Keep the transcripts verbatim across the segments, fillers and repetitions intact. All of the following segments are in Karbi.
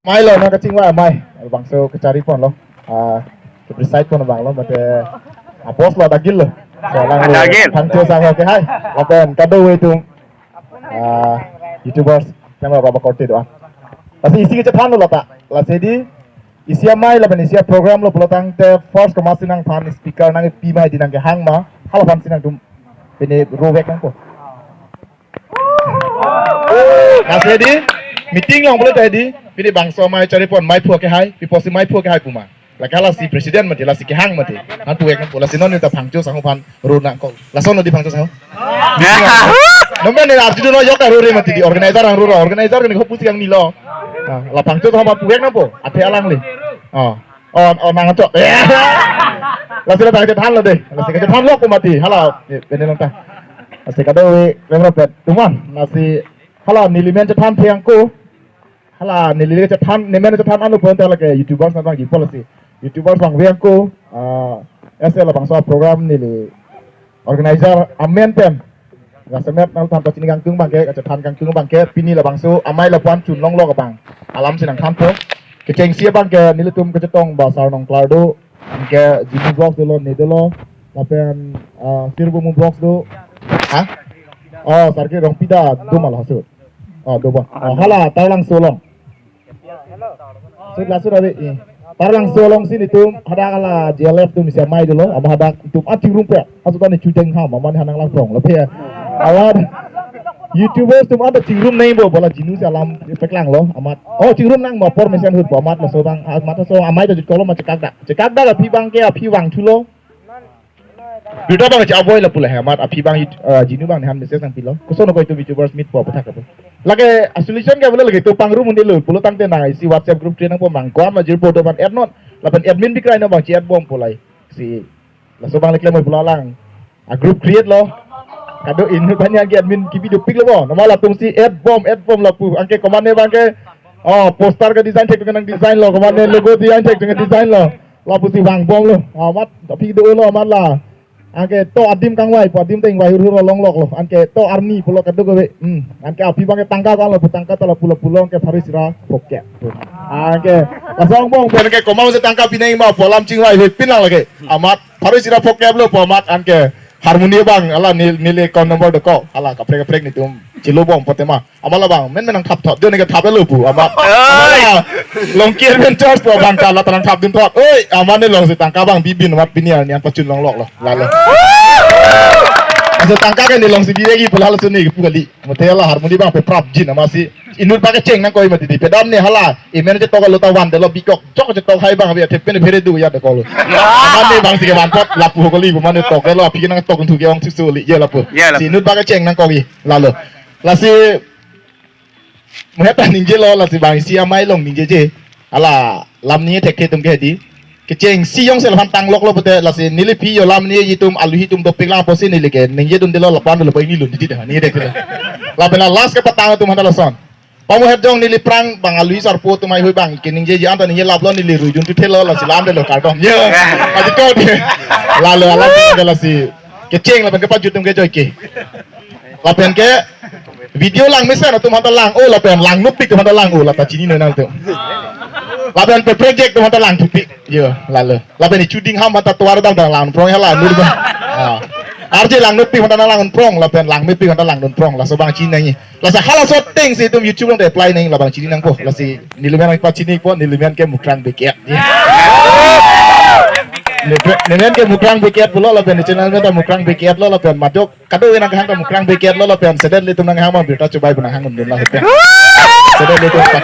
Mai lo, nangkachingvai amei. Bangso kachari ponlo. Ah, ke preside pon abang lo, mate apos lo, adagil lo. So, alangli, adagil. Phangcho sangho kehai. Lapen kadokave atum, ah, YouTubers, camera baba korte do-an. Lasi isi kachethanlo lata. Lasi di, isi amei lapen isi program lo pulotangte first komatsi nangphan speaker nangpi ma di nangkehang ma. Halaphan si nangtum pine rovek nangpo. Lasi di, meeting along pulote di, pine bangso amei chari pon, amei phu kehai, pi apotsi amei phu kehai pu ma. Lake lasi president mati, lasi kehang mati. Han puvek nangpo, lasi non neta phangcho sangho aphan ro nangkok. Lason lo di phangcho sangho. Nomen ne arju dunlo, yok arore mati di organizer ang rora, organizer ne hopusi ang nilo. Ah, la phangcho sangho aphan puvek nangpo, athe alangli. Oh. Oh, oh, nangcho. Lasi la phangcho thanlo de. Lasi kachethanlo ko mati. Hala, eh, pine nangta. Lasi kadokave, lemro pet. Tuman, lasi hala neli men chethan thengko. Hala, neli chethan, nemen chethan anu pon ta lake YouTubers nangji policy. YouTubers abang vengko, ah, ese labangso program neli organizer amen pen. Jasemet nangthan pachini kangtung abangke, kachethan kangtung abangke, pini labangso amei lapu-an chunlonglok abang. Alam si nangthanpo. Kechengsi abangke, nelitum kachetong ba Sar Nongklar do, anke Jinu Vlogs dolo, ne dolo, lapen, ah, Sirbumu Vlogs do. Ha? Oh, Sarki Rongpida, do ma laso. Oh, do ba. Oh, hala, Taralangso along. Sut la sut ave, eh. Taralangso alongsi netum hadak hala J L F atum isi amei dolo, amat hadak netum achingrum pe. Aso ta ne chuteng ham, amat ne ha nanglang prong, lapu ya. Amat YouTubers atum ada chingrum nangpo, bola Jinu si alam paklanglo, amat. Oh, chingrum nang ma apor mesen ahut po, amat laso abang, amat laso amei ta jutkoklo ma chekak dak. Chekak dak aphi abangke, aphi vangthulo. Birta abang che avoid lapu lahai amat aphi abang it-, eh, Jinu abang ne han message nangpilo. Koson ko itum YouTubers meet po aputhak apo. Lake a-solution ke bola lake itum pangrum un-elo pulotangte nang isi WhatsApp group create nangpo, mangko-an ma jirpo do abang add non. Lapen admin bikrai non abang che-add bompo lahai. Si laso abang le klem pulo alang. A-group create lo. Kado inut banyak ke admin kebi dopiklo bo. Nama latumsi add bom, add bom lapu. Anke komatne abangke, oh, poster ke design thek nang design lo. Komatne logo design thek nang design lo. Lapusi vangbomlo. Amat aphi dolo amat la. Anke to adim kangvai, pu adim ta ingvai hurhur longloklo. Anke to arni pulo kadokave. Hmm. Anke aphi abangke tangka kanglo, pu tangka ta lapu lapulo, anke pharo isi ra phokep. Anke laso angbong pen ke komatsi tangka pinang ma pu alam chingvai ave pin lang lake. Amat pharo isi ra phokeplo pu amat anke harmony abang hala neli, neli account number dokok. Hala kaprek kaprek netum chelo bompo tema. Amat labang, men men nangthap thot, dia neke thap elo pu, amat. Oi. Amat la, Longki Adventures pu abang ta la ta nangthap dun thot. Oi, amat ne longsi tangka abang bibin amat pini arni an pachunlongloklo, lalo. Aso tangka ke ne longsi bibegi pu lalo suni pu kali. Mate la harmony abang pe prap jin amatsi. Inut abang kecheng nangkok mati di, pedam ne hala. Emen chetok lo ta van delo bikok, chok chetok hai abang abi athe pen phere do ya dokoklo. Amat ne abangsi kevan thot lapu kali, amat ne toklo, aphi nangtok thu ke ong sik soli, ya lapu. Ya, lapu. Si inut abang kecheng nangkokji, lalo. Lasi, mo heta ningjelo, lasi bang isi amei along ningjeje. Hala, lam ni thekthe atum ke di. Kechengsi jongsi laphan tangloklo pute, lasi neli aphi jo lam ni itum aluhi atum dopik lang apotsi neli ke ningje dundelo, lapu-an dolo, pu ini lun di di dah, ni thekthe. Lapen la last kepatang atum hanta lason. Pamu het jong neli aphrang abang aluhi sarpo atum heihui abang keningjeji anta ningje laplo, neli rui dun thuthelo, lasi lam delo kardom. Ya. Adi ko di. Lalo alam ke lasi. Kecheng lapen kepajut atum ke joike. Lapen ke video langmesen atum hanta lang, oh, lapen langnopik atum hanta lang, oh, la ta chinine nangtum. Lapen pe project atum hanta langthupik. Yo, lalo. Lapen ichuding ham hanta tovar dam dam langprong hala nur ba. Ah. Arje langnopik hanta langprong, lapen langmepik hanta langprong. Laso abang chini nangji. Lasi halaso atengsi itum YouTube along ta apply nangji, labang chini nangpo. Lasi neli men pachinipo, neli men ke Mukrang Bey Ket. Neli men ke Mukrang Bey Ket pulo, lapen channel men ta Mukrang Bey Ket lo, lapen majok kadokave nangkehang ta Mukrang Bey Ket lo, lapen sedet ilitum nangkehang abang birta chobai pu nanghang undun la hote. Sedet ilitum pa.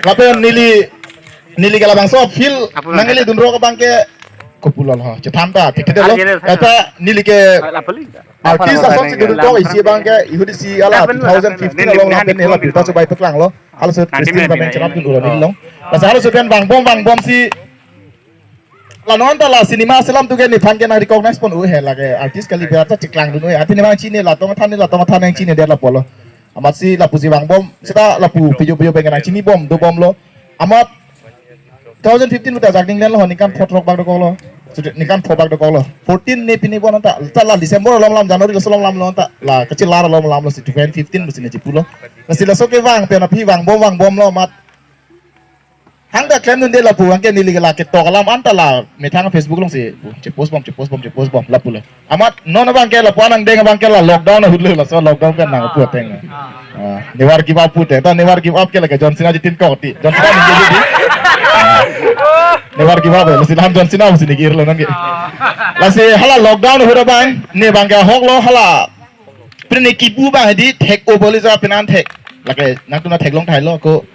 Lapen neli, neli ke labangso field nangkele dunrok abangke kopulo ho. Chethan ta, thekthe lo. Kata neli ke artist asonsi dun thok, isi abangke ihut isi hala two thousand fifteen along lapen neli la birta chobai paklanglo. Halaso president abang cherap dun ulo neli along. Lasi halaso pen vangbom vangbomsi la non ta la cinema selam atum ke nephan ke nang recognize pon u he, lake artist kali, birta cheklang dun u he. Athe ne abang chini, la tong than ne, la tong than nangchini det lapolo. Amatsi lapusi vangbom, seta lapu pijo pijo pen nangchinibom dobomlo. Amat two thousand fifteen puta jak ninglen lo, ningkan pho throk bak dokoklo. Sudah ningkan pho bak dokoklo. Fourteen ne pini bon anta, ta la December along lam, January laso along lam lo anta, la kachir lar along lam lo si two thousand fifteen pusi ne chipulo. Lasi laso kevang pen aphi vangbom vangbomlo amat. Hang ta klemdunde lapu, hang ke neli ke la ketok alam anta la methang Facebook alongsi chepost bom, chepost bom, chepost bom lapu lo. Amat non abang ke lapu anang deng abang ke la lockdown ahut lo, laso lockdown pen nangpu ateng. Ah, never give up pu ateng. Ta never give up ke lake John Cena jitin kok ti. John Cena ningje di. Ah, never give up, lasi lam John Cena pusi ningje lo nang ke. Lasi hala lockdown ahut abang, ne abang ke ahok lo hala. Pini kibu abang hedi thek o boli ja penan thek. Lake nangtum ta theklong tahai lo ko.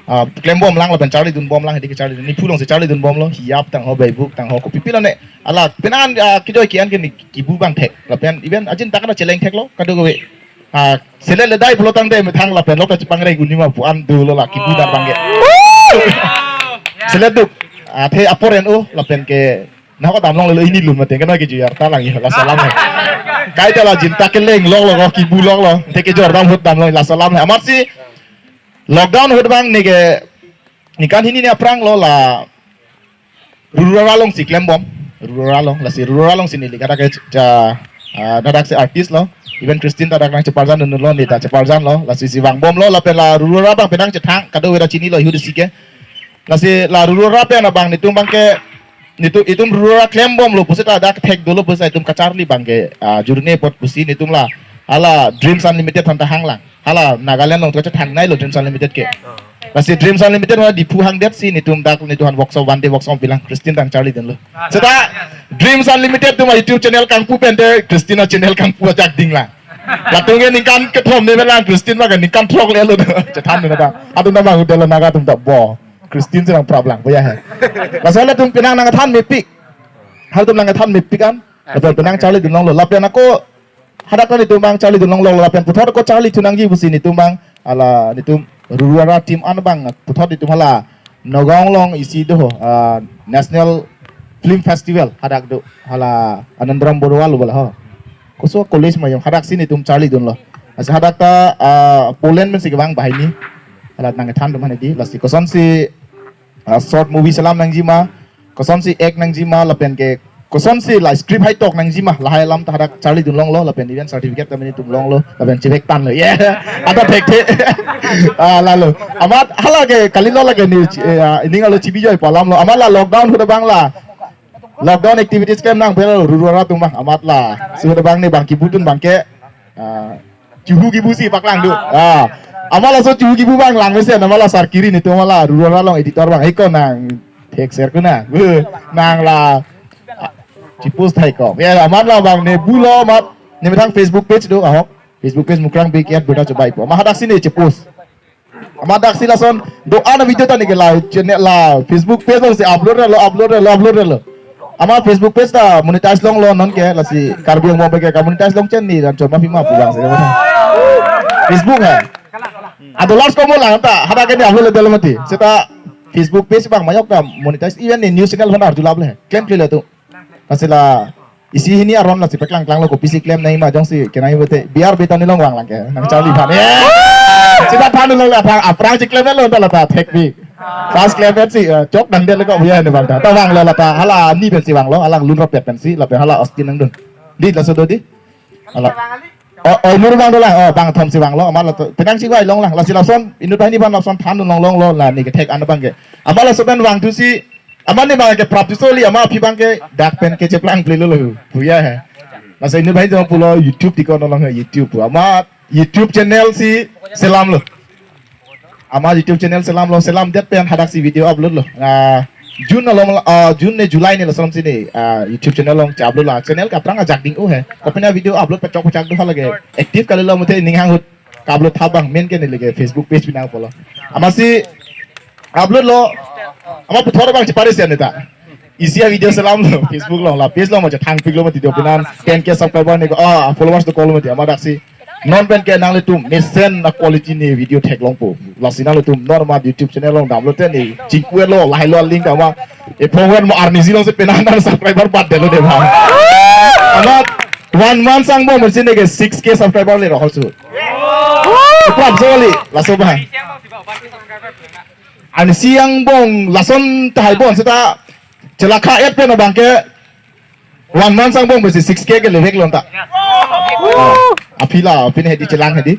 Ah, klembom lang lapen charlidunbom lang hedi ke charli. Nephu alongsi charlidunbom lo. Hiyap tangho, bebuk tangho, kopi pilo ne. Ala penan, ah, kejoi ke-an ke ne kibu abang thek. Lapen even ajin ta kana cheleng thek lo kadokave. Ah, selet ledai pulo tangte methang lapen lok ta chepangreng un-e ma pu an dolo la kibu dan abang ke. Selet duk. Ah, the apor en o lapen ke nahok damlonglelo, ini lun mate kena ke juyar ta lang ya, laso alam he. Kaita la jin ta keleng lok lo, kibu lok lo. Te kejor dam ahut damlong, laso alam he. Amatsi lockdown ahut abang ne ke ningkan hini ne aphrang lo la Rurora alongsi klembom. Rurora along, lasi Rurora alongsi neli kadak ke cha, ah, dadak si artist lo. Even Christine ta dak nangcheparjan dunlo, ne ta cheparjan lo. Lasi si vangbom lo, lapen la Rurora abang penang chethang, kadokave ta chini lo, ahut isi ke. Lasi la Rurora pen abang netum abang ke, netum, itum Rurora klembom lo pusi ta dak thek dolo pusi itum kacharli abang ke, ah, jurne apot pusi netum la hala Dreams Unlimited aphan ta hanglang. Hala Nagaland along ta chethangnei lo Dreams Unlimited ke. Lasi Dreams Unlimited hala Diphu hangdetsi netum dak netum aphan workshop, one day workshop pilang, Christine ta nangcharlidunlo. Seta Dreams Unlimited atum a-YouTube channel kangpu pen te Christine a-channel kangpu ajak dinglang. Latum ke ningkan kethom ne melang, Christine abang ke ningkan throk le lo. Chethan ne ta. Atum ta abang hotel Naga atum ta bo. Christine si nangprap lang, boya he. Laso latum penang nangthan mepik. Halatum nangthan mepik an. Lapen penang charlidunlonglo. Lapen ako hadak netum abang charlidunlonglo. Lapen puthot ako charlithu nangji pusi netum abang, ala netum Rurora team an abang puthot netum hala Nagaon along isi do, ah, National Film Festival hadak do, hala Anandaram Baruah lo bala ho. Koso college ma yong, hadaksi netum charlidunlo. Lasi hadak ta, ah, Poland pensi kevang banghini. Hala nangthan atum aphan hedi, lasi kosonsi, ah, short movie selam nangji ma, kosonsi act nangji ma, lapen ke kosonsi la script haitok nangji ma, lahai alam ta hadak charlidunlonglo, lapen even certificate ta netum longlo, lapen chevek tanglo. Yeah. Anta thekthe. Ah, lalo. Amat hala ke kalilo lake ne, eh, ah, ining arlo chibijoi pu alam lo. Amat la lockdown ahut abang la lockdown activities klem nang pelo Rurora atum abang, amat la. Si ahut abang ne abang kibudun abang ke, ah, chuhu kibu si paklang do. Ah. Amat laso chuhu kibu abang lang mesen, amat la Sarkiri netum amat la Rurora along editor abang. Eko nang thek ser kuna. Beh, nang la, ah, chepost thaiko. Ya, amat la abang ne bulo amat ne methang Facebook page do ahok. Facebook page Mukrang Bey Kiat Beta Chobai pu. Amat hadaksi ne chepost. Amat daksi lason do-an a-video ta ne ke la channel la Facebook page alongsi upload relo, upload relo, upload relo. Amat Facebook page ta monetize longlo non ke, lasi Karbi Anglong page ke monetize long chen ni dan choma pima pulang se. Facebook he. A dollars komo lang ta, hadak ke ne upload le dolo mati. Seta Facebook page abang majok ta monetize, even ne news channel aphan arjulap le. Klemkle le atum. Lasi la isi hini aron lasi paklangklanglo, kopisi klem nangji ma, jongsi kenangji pulote B R Bey ta ne long vanglang ke, nangcharli aphan. Eh! Seta thandunlonglo, aphrang, aphrang si klemlo ta la ta thekpik. Pas klemsi, eh, chok nangdetlo ko, boya ne abang ta. Ta vanglo la ta, hala ni pensi vanglo, hala Lunrapet pensi, lapen hala Austin nangdun. Di laso do di. Hala. Oh, oh, Nur abang dolang, oh, bangthom si vanglo, amat la to. Penang si vai longlang, lasi lason, inut banghini aphan lason thandunlonglonglo, la ne kethek an abang ke. Amat laso pen vangthusi, amat ne abang ke prapthu soli, amat aphi abang ke dak pen kecheplang plelo lo. Puya he. Laso inut banghini jong pulo YouTube tiko nolong he YouTube. Amat YouTube channel si selamlo. Amat YouTube channel selamlo, selamdet pen hadaksi video upload lo. Ah, June along, ah, June ne July ne lason si ne, ah, YouTube channel along che-upload lo. Channel ke aphrang ajak ding-o he. Kopina video upload pachok pachak do halake. Active kalilo mate ning hang ahut ka-upload tha abang main ke ne lake Facebook page pinang pulo. Amatsi upload lo. Amat puthot abang chepare si anta. Isi a-video selamlo Facebook along, la page along ma chethangpiklo mati do pinan ten K subscriber ne ko, ah, followers dokoklo mati amat daksi. Non pen ke nanglitum mesen a-quality ne video theklongpo. Lasi nanglitum non amat YouTube channel along damlo te ne chingkuetlo, lahailo link ama. Ephong ven mo arnisi alongsi penan dan subscriber bat detlo de bang. Amat one month angbong mesen ne ke six K subscriber le rohol su. Prap soli, laso bang. Arnisi angbong lason tahai bon seta chelakha et pen abang ke one month angbong mesi six K ke levek lonta. Ah, aphi la, aphi ne hedi chelang hedi.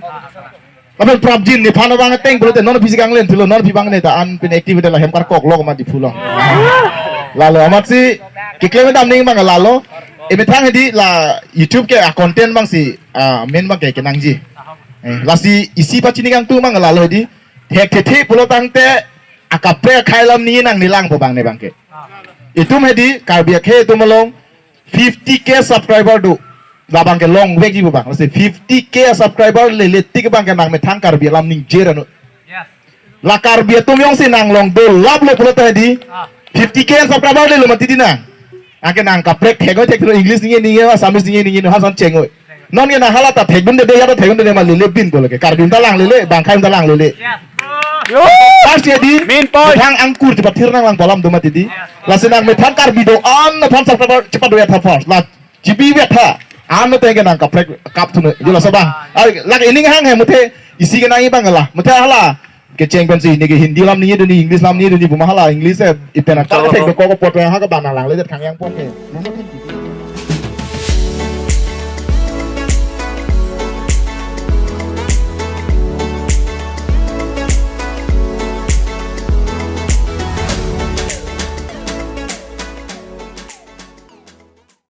Lapen prapjin nephan abang ateng pulote non aphi si kanglen thulo, non aphi abang ne ta an pen activity la hem karkok lok ma di pulo. Lalo amatsi keklem dam ning abang lalo. Emethang hedi la YouTube ke a content abang si, ah, main abang ke kenangji. Eh, lasi isi pachini kangtung abang lalo hedi. Thekthe pulo tangte akaprek akhei alam ni nangnelang pu abang ne abang ke. Itum hedi Karbi akhei atum along fifty K subscriber do. Labang ke longvekji pu abang. Lasi fifty K subscriber lele tik abang ke nangmethang Karbi alam ningje ra non. La Karbi atum jongsi nanglong dolaplo pulote hedi. Fifty K subscriber lelo mati di nang. Anke nang kaprek thek-oi thek thek English ningje ningje, Assamese ningje ningje, ha son cheng-oi. Non ke nang hala ta thekdunde de, ya ta thekdunde de ma lele bin pulo ke. Karbi ta langlele, bang akhei ta langlele. Yo. Pas ya di. Main point. Thang angkur cepat thir nanglang pu alam do mati di. Lasi nangmethang Karbi do-an aphan subscriber cepat do ya tha first. La G B ya tha. Ano teng ke nang kaprek kap thuno. Yo laso abang. Ai, lak ining hang he muthe isi kenangji abang la. Muthe hala kecheng pensi ne ke Hindi alam ningje dunji, English alam ningje dunji pu ma hala English eh ipena kap thek do ko ko pot ha ke abang nanglangle det khangyang pon ke.